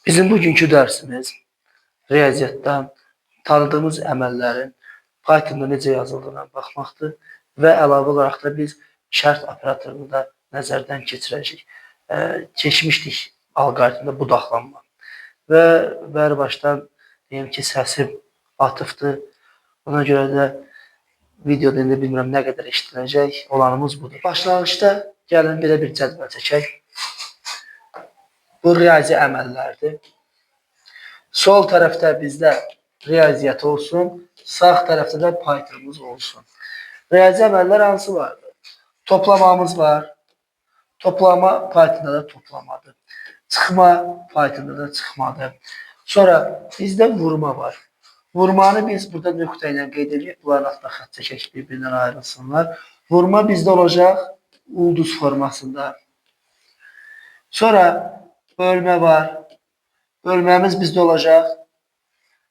Bizim bugünkü dərsimiz riyaziyyatdan tanıdığımız əməllərin Pythonda necə yazıldığına baxmaqdır və əlavə olaraq da biz şərt operatorunu da nəzərdən keçirəcəyik. Keçmişdik alqoritmdə budaqlanma. Və bəri başdan deyim ki, səsim atıfdır. Ona görə də videoda indi bilmirəm nə qədər eşidiləcək. Olanımız budur. Başlanğıcda gəlin belə bir cədvəl çəkək. Bu riyazi əməllərdir. Sol tərəfdə bizdə riyaziyyat olsun, sağ tərəfdə də Python'ımız olsun. Riyazi əməllər hansı vardır? Toplamamız var. Toplama Python'da da toplamadır. Çıxma Python'da da çıxmadır. Sonra bizdə vurma var. Vurmanı biz burada nöqtə ilə qeyd edirik. Bunların altına xətt çəkək bir-birindən ayrılsınlar. Vurma bizdə olacaq ulduz formasında. Sonra bölmə var. Bölməmiz bizdə olacaq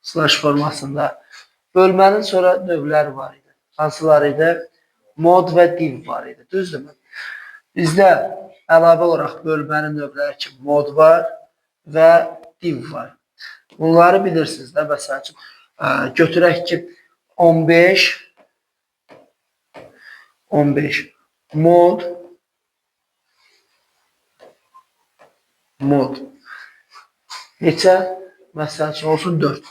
slash formasında. Bölmənin sonra növləri var idi. Hansılar idi? Mod və div var idi. Düzdürmü? Bizdə əlavə olaraq bölmənin növləri ki, mod var və div var. Bunları bilirsiniz də. Məsəl üçün, götürək ki, 15 mod mod neçə? Məsəl üçün olsun 4.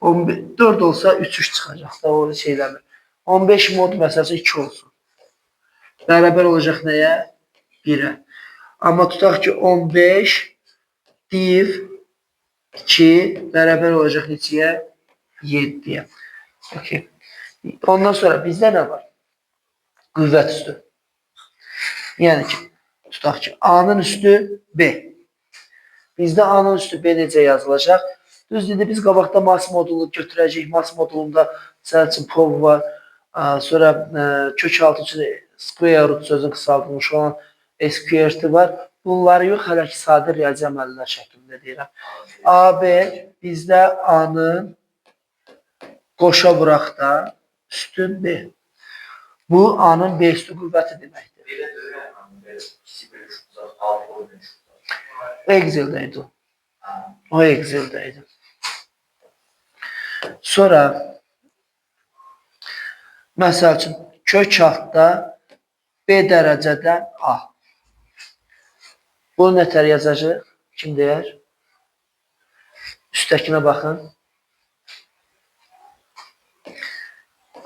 15, 4 olsa 3 3 çıxacaq da, o şey eləmir. 15 mod məsəl üçün 2 olsun. Bərabər olacaq nəyə? 1-ə. Amma tutaq ki 15 div 2 bərabər olacaq neçəyə? 7-yə. Okay. Ondan sonra bizdə nə var? Qüvvət üstü. Yəni ki, tutaq ki, A-nın üstü B. Bizdə A-nın üstü B necə yazılacaq? Düz dedi, biz qabaqda mas modulu götürəcəyik. Mas modulunda məsəl üçün POV var. Sonra kök altı üçün square root sözün qısaldılmış olan SQRT var. Bunları yox, hələ ki sadə riyazi əməllər şəklində deyirəm. AB bizdə A-nın qoşa vuraqda üstü B. Bu A-nın B üstü qüvvəti deməkdir. Belə deyirəm, belə ikisi belə uzaq, altı olmuş. Excel'də idi o. O Excel'də idi. Sonra məsəl üçün kök altda B dərəcədən A. Bunu nətər yazacağıq? Kim deyər? Üstəkinə baxın.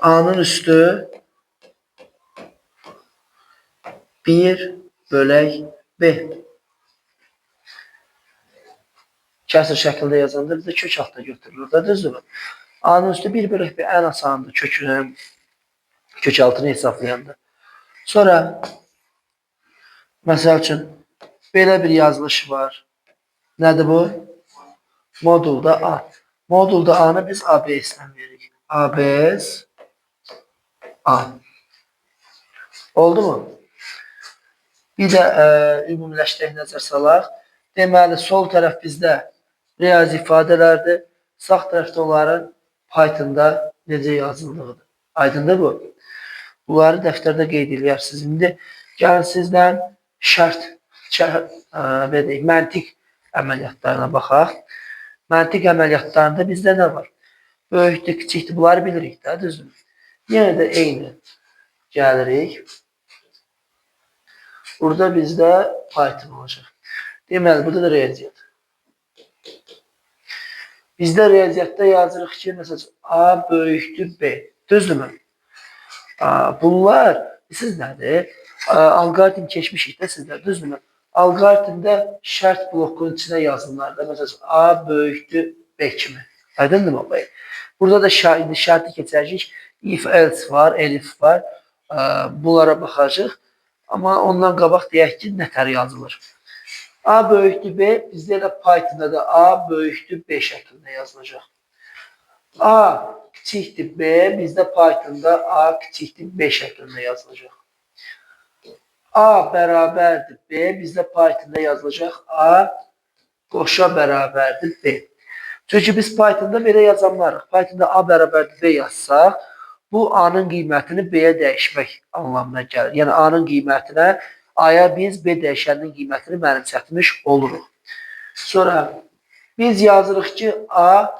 A-nın üstü 1 bölək B. Kəsr şəkildə yazanda bizdə kök altda götürülür da, düzdürmü? A-nın üstü 1 bölək B ən asandır kökünü, kök altını hesablayanda. Sonra məsəl üçün belə bir yazılışı var. Nədir bu? Modulda A. Modulda A-nı biz ABS-dən veririk. ABS A. Oldu mu? Bir də ümumiləşdirək nəzər salaq. Deməli, sol tərəf bizdə riyazi ifadələrdir. Sağ tərəfdə onların Pythonda necə yazıldığıdır. Aydındır bu? Bunları dəftərdə qeyd eləyərsiniz. İndi gəlin sizdən şərt, belə deyək, məntiq əməliyyatlarına baxaq. Məntiq əməliyyatlarında bizdə nə var? Böyükdür, kiçikdir, bunları bilirik də, düzdür? Yenə də eyni gəlirik. Burada bizdə Python olacaq. Deməli, burada da riyaziyyat. Bizdə riyaziyyatda yazırıq ki, məsələn, A böyükdür B. Düzdürmü? Bunlar, siz nədir? Alqoritm keçmişik də sizlər, düzdürmü? Alqoritmdə şərt blokunun içinə yazınlar da, məsələn, A böyükdür B kimi. Aydındırmı? Burada da şərti keçəcəyik. If else var, elif var. Bunlara baxacağıq. Amma ondan qabaq deyək ki, nətər yazılır. A böyükdür B, bizdə elə Pythonda da A böyükdür B şəklində yazılacaq. A kiçikdir B, bizdə Pythonda A kiçikdir B şəklində yazılacaq. A bərabərdir B, bizdə Pythonda yazılacaq A qoşa bərabərdir B. Çünki biz Pythonda belə yazanlarıq. Pythonda A bərabərdir B yazsaq, bu A-nın qiymətini B-yə dəyişmək anlamına gəlir. Yəni A-nın qiymətinə A-ya biz B dəyişəninin qiymətini mənimsətmiş oluruq. Sonra Biz yazırıq ki, A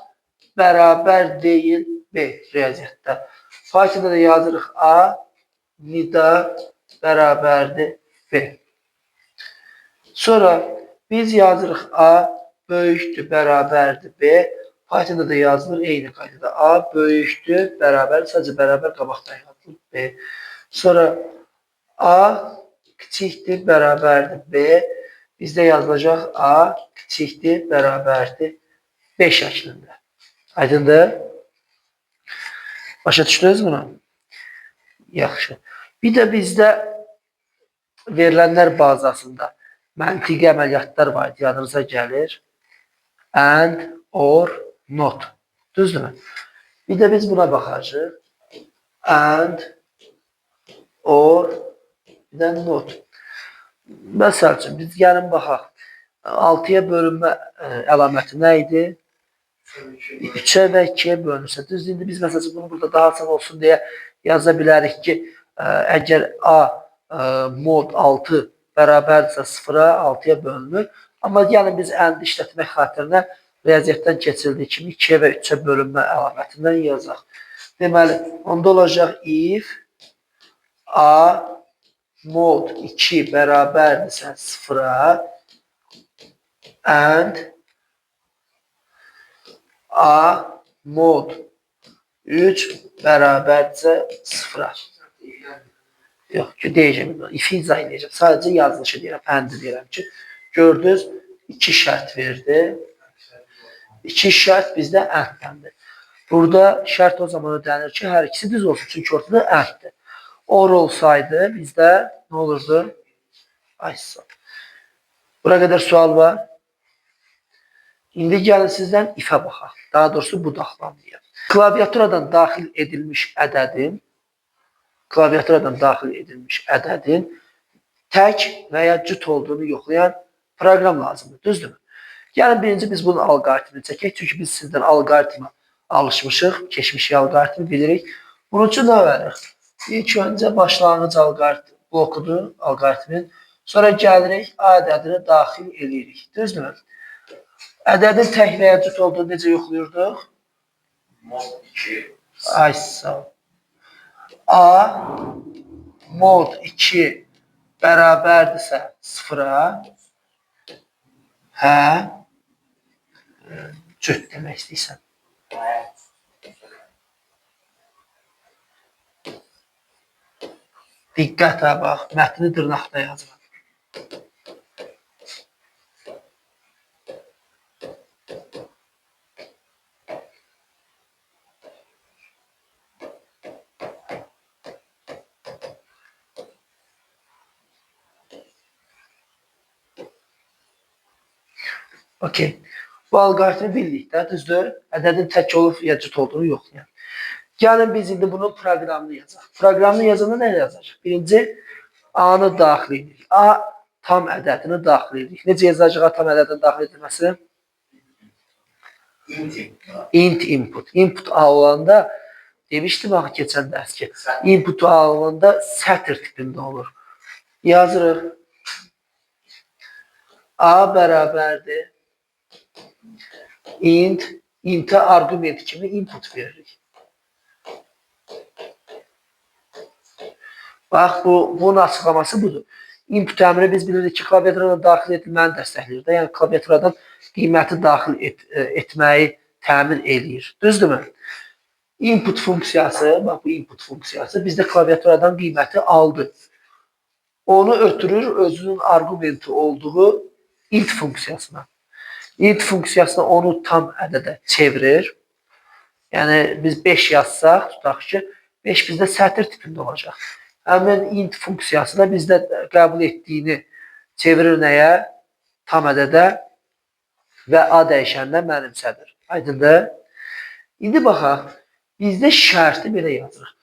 bərabər deyil B riyaziyyatda. Pythonda da yazırıq A nida bərabərdir B. Sonra biz yazırıq A böyükdür, bərabərdir B. Pythonda da yazılır eyni qaydada. A böyükdür, bərabər, sadəcə bərabər qabaqdan yazılır B. Sonra A kiçikdir, bərabərdir B. Bizdə yazılacaq A kiçikdir, bərabərdir B şəklində. Aydındır? Başa düşdünüz bunu? Yaxşı. Bir də bizdə verilənlər bazasında məntiqi əməliyyatlar var idi, yadınıza gəlir. And, or, not. Düzdürmü? Bir də biz buna baxacağıq. And, or, bir də not. Məsəl üçün, biz gəlin baxaq. 6-ya bölünmə əlaməti nə idi? 3-ə və 2-yə bölünürsə. Düzdür, indi biz məsəl üçün bunu burada daha asan olsun deyə yaza bilərik ki, əgər A mod 6 bərabərdirsə 0-a, 6-ya bölünür. Amma gəlin biz and işlətmək xatirinə riyaziyyatdan keçildiyi kimi 2-yə və 3-ə bölünmə əlamətindən yazaq. Deməli, onda olacaq if A mod 2 bərabərdirsə 0-a and A mod 3 bərabərdirsə 0-a. Yox ki, deyəcəm, if-i izah edəcəm. Sadəcə yazılışı deyirəm, and deyirəm ki, gördünüz, 2 şərt verdi. 2 şərt bizdə and-dəndir. Burada şərt o zaman ödənir ki, hər ikisi düz olsun. Çünki ortada and-dir. Or olsaydı bizdə nə olurdu? Ay sağ ol. Bura qədər sual var. İndi gəlin sizdən if-ə baxaq. Daha doğrusu budaqlanmaya. Klaviaturadan daxil edilmiş ədədin tək və ya cüt olduğunu yoxlayan proqram lazımdır. Düzdürmü? Gəlin birinci biz bunun alqoritmini çəkək. Çünki biz sizdən alqoritmə alışmışıq. Keçmiş alqoritmi bilirik. Bunun üçün nə öyrənirik? İlk öncə başlanğıc alqoritm blokudur, alqoritmin. Sonra gəlirik A ədədini daxil eləyirik. Düzdürmü? Ədədin tək və ya cüt olduğunu necə yoxlayırdıq? Mod 2. Ay sağ ol. A mod 2 bərabərdirsə 0-a, hə, cüt demək istəyirsən. Diqqətlə bax, mətni dırnaqda yazıram. Okey. Bu alqoritmi bildik də, düzdür? Ədədin tək olub ya cüt olduğunu yoxlayaq. Gəlin biz indi bunun proqramını yazaq. Proqramını yazanda nə yazacaq? Birinci A-nı daxil edirik. A tam ədədini daxil edirik. Necə yazacaq A tam ədədinin daxil edilməsi? Int input. Int input. Input A olanda demişdim axı keçən dərs ki, input A olanda sətr tipində olur. Yazırıq. A bərabərdir int, intə arqument kimi input veririk. Bax, bunun açıqlaması budur. Input əmri biz bilirik ki, klaviaturadan daxil edilməni dəstəkləyir də. Yəni, klaviaturadan qiyməti daxil etməyi təmin eləyir. Düzdürmü? Input funksiyası, bax bu input funksiyası bizdə klaviaturadan qiyməti aldı. Onu ötürür özünün arqumenti olduğu int funksiyasına. Int funksiyasına onu tam ədədə çevirir. Yəni, biz 5 yazsaq, tutaq ki, 5 bizdə sətr tipində olacaq. Həmin int funksiyası da bizdə qəbul etdiyini çevirir nəyə? Tam ədədə və A dəyişəndə mənimsədir. Aydındır? İndi baxaq, bizdə şərti belə yazırıq.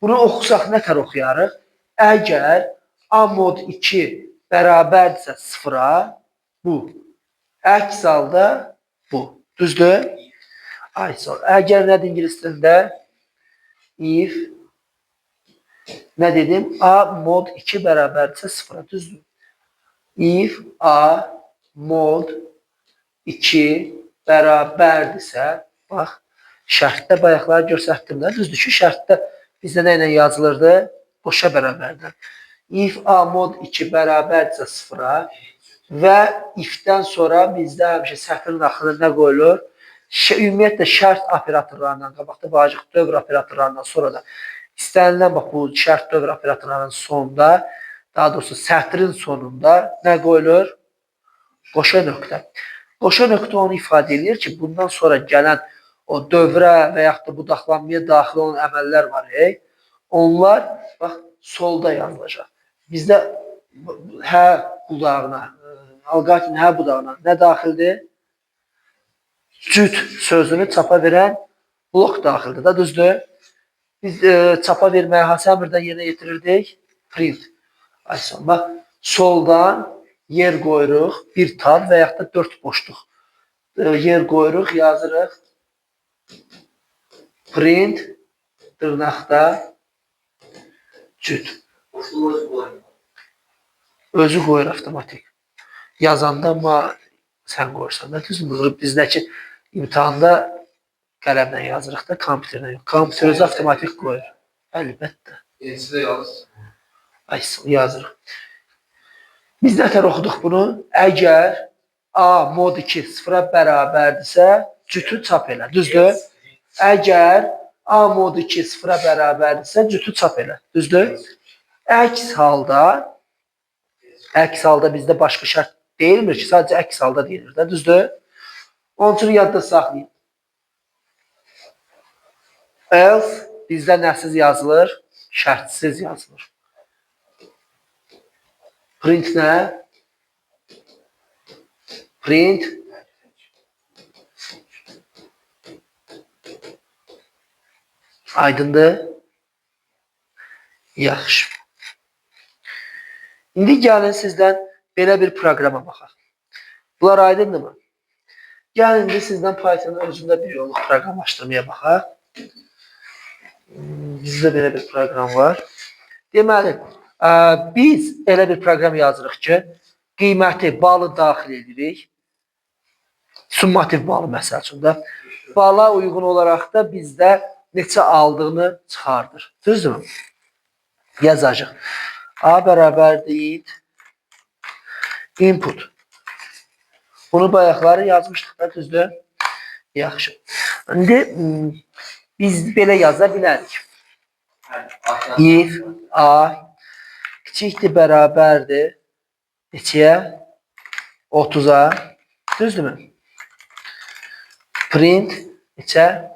Bunu oxusaq nə tər oxuyarıq? Əgər A mod 2 bərabərdirsə 0-a, bu. Əks halda bu. Düzdür? Ay, sağ ol. Əgər nədir ingilis dilində? If nə dedim? A mod 2 bərabərdirsə 0-a. Düzdür? If A mod 2 bərabərdirsə, bax, şərtdə bayaqları göstərdim də, düzdür ki, şərtdə bizdə nə ilə yazılırdı? Qoşa bərabərdir. If A mod 2 bərabərdirsə 0-a və if-dən sonra bizdə həmişə sətrin axırına nə qoyulur? Ümumiyyətlə şərt operatorlarından, qabaqda vacib dövr operatorlarından sonra da istənilən bax bu şərt dövr operatorlarının sonunda, daha doğrusu sətrin sonunda nə qoyulur? Qoşa nöqtə. Qoşa nöqtə onu ifadə edir ki, bundan sonra gələn o dövrə və yaxud da budaqlanmaya daxil olan əməllər var, onlar bax solda yazılacaq. Bizdə hə budağına, alqoritmin hə budağına nə daxildir? Cüt sözünü çapa verən blok daxildir da, düzdür? Biz çapa verməyi hansı əmrdən yerinə yetirirdik? Print. Ayson, bax, soldan yer qoyuruq, bir tab və yaxud da 4 boşluq. Yer qoyuruq, yazırıq. Print dırnaqda cüt. Boşluğu özü qoymuyor. Özü qoyur avtomatik. Yazanda amma sən qoyursan da, düzdür? Bizdəki imtahanda qələmlə yazırıq da, kompüterlə yox. Kompüter özü avtomatik qoyur. Əlbəttə. Yenisi də yazırsın. Ay, yazırıq. Biz nətər oxuduq bunu? Əgər A mod 2 sıfıra bərabərdirsə, cütü çap elə. Düzdür? Əgər A mod 2 sıfıra bərabərdirsə, cütü çap elə. Düzdür? Əks halda bizdə başqa şərt deyilmir ki, sadəcə əks halda deyilir də, düzdür? Onun üçün yadda saxlayın. Else bizdə nəsiz yazılır? Şərtsiz yazılır. Print nə? Print aydındır? Yaxşı. İndi gəlin sizdən belə bir proqrama baxaq. Bunlar aydındırmı? Gəlin indi sizdən Python'ın özündə bir yolluq proqramlaşdırmaya baxaq. Bizdə belə bir proqram var. Deməli, biz elə bir proqram yazırıq ki, qiyməti, balı daxil edirik. Summativ balı məsəl üçün də. Bala uyğun olaraq da bizdə neçə aldığını çıxardır. Düzdürmü? Yazacaq. A bərabərdir input. Bunu bayaqları yazmışdıq da, düzdür? Yaxşı. İndi biz belə yaza bilərik. If A kiçikdir, bərabərdir neçəyə? 30-a. Düzdürmü? Print neçə?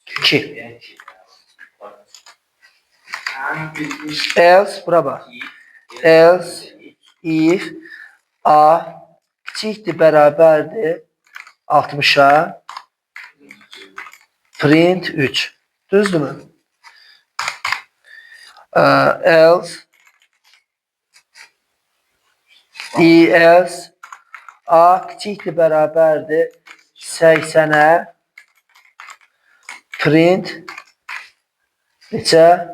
2. Else, bura bax. Else if A kiçikdir, bərabərdir 60-a print 3. Düzdürmü? Else else A kiçikdir, bərabərdir 80-ə print neçə?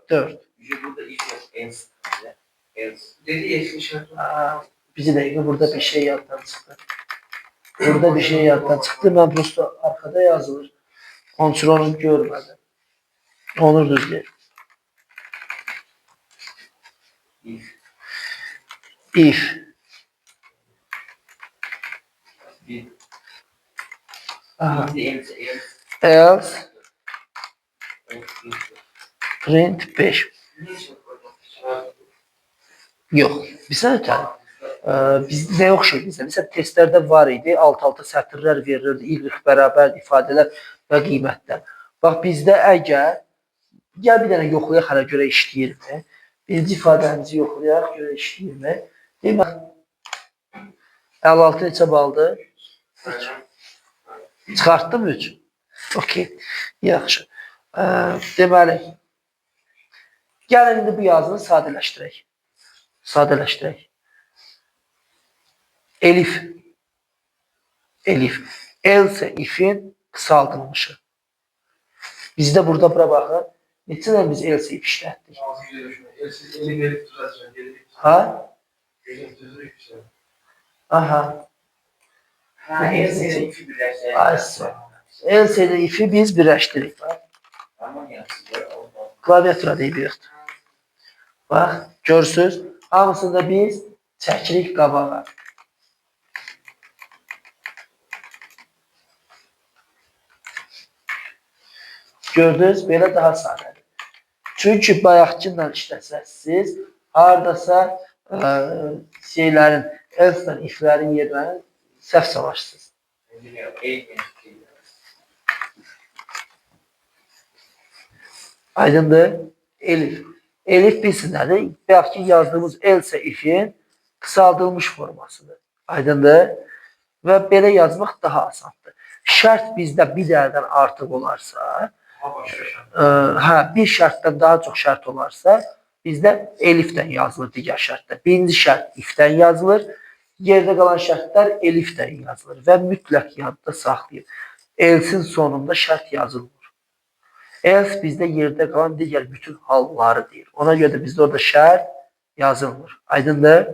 4. Burada if yok. Else. Else. Dedi şart. Bir dəqiqə, burada bir şey yaddan çıxdı. Burada bir şey yaddan çıxdı. Mən prosto arkada yazılır. Onun üçün onu görmədim. Onur düz deyir. If. If. Aha. Else. Else. Else print 5. Yox, bizdən ötəri. Biz nəyə oxşayır bizə? Məsələn, testlərdə var idi, alt-alta sətirlər verilirdi, y bərabər ifadələr və qiymətlər. Bax, bizdə əgər, gəl bir dənə yoxlayaq hələ görə işləyirmi? Birinci ifadəmizi yoxlayaq, görə işləyirmi? Demək, 56 neçə baldır? 3. Çıxartdım 3. Okey, yaxşı. Deməli, gəlin indi bu yazını sadələşdirək. Sadələşdirək. Elif. Elif. Else if'in kısaldılmışı. Bizdə burada bura baxın. Neçə dənə biz else if işlətdik? Ha? Aha. Hə, else ilə if'i birləşdirir. Ay, sağ. Else ilə if'i biz birləşdiririk. Bax, Amma yazılır. Olmaz. klaviatura deyib yoxdur. Bax, görürsüz, hamısını da biz çəkirik qabağa. Gördünüz, belə daha sadədir. Çünki bayaqkı ilə işləsəz siz hardasa şeylərin, else-lə if-lərin yerlərini səhv salarsınız. Bilmiyorum. El Aydındır? Elif. Elif bilsin nədir? Bayaq ki yazdığımız else if'in qısaldılmış formasıdır. Aydındır? Və belə yazmaq daha asandır. Şərt bizdə bir dənədən artıq olarsa, Daha başqa şərt. hə, bir şərtdən daha çox şərt olarsa, bizdə elifdən yazılır digər şərtlər. Birinci şərt ifdən yazılır, yerdə qalan şərtlər elifdən yazılır və mütləq yadda saxlayın. Else'in sonunda şərt yazılmır. Else bizdə yerdə qalan digər bütün halları deyir. Ona görə də bizdə orada şərt yazılmır. Aydındır?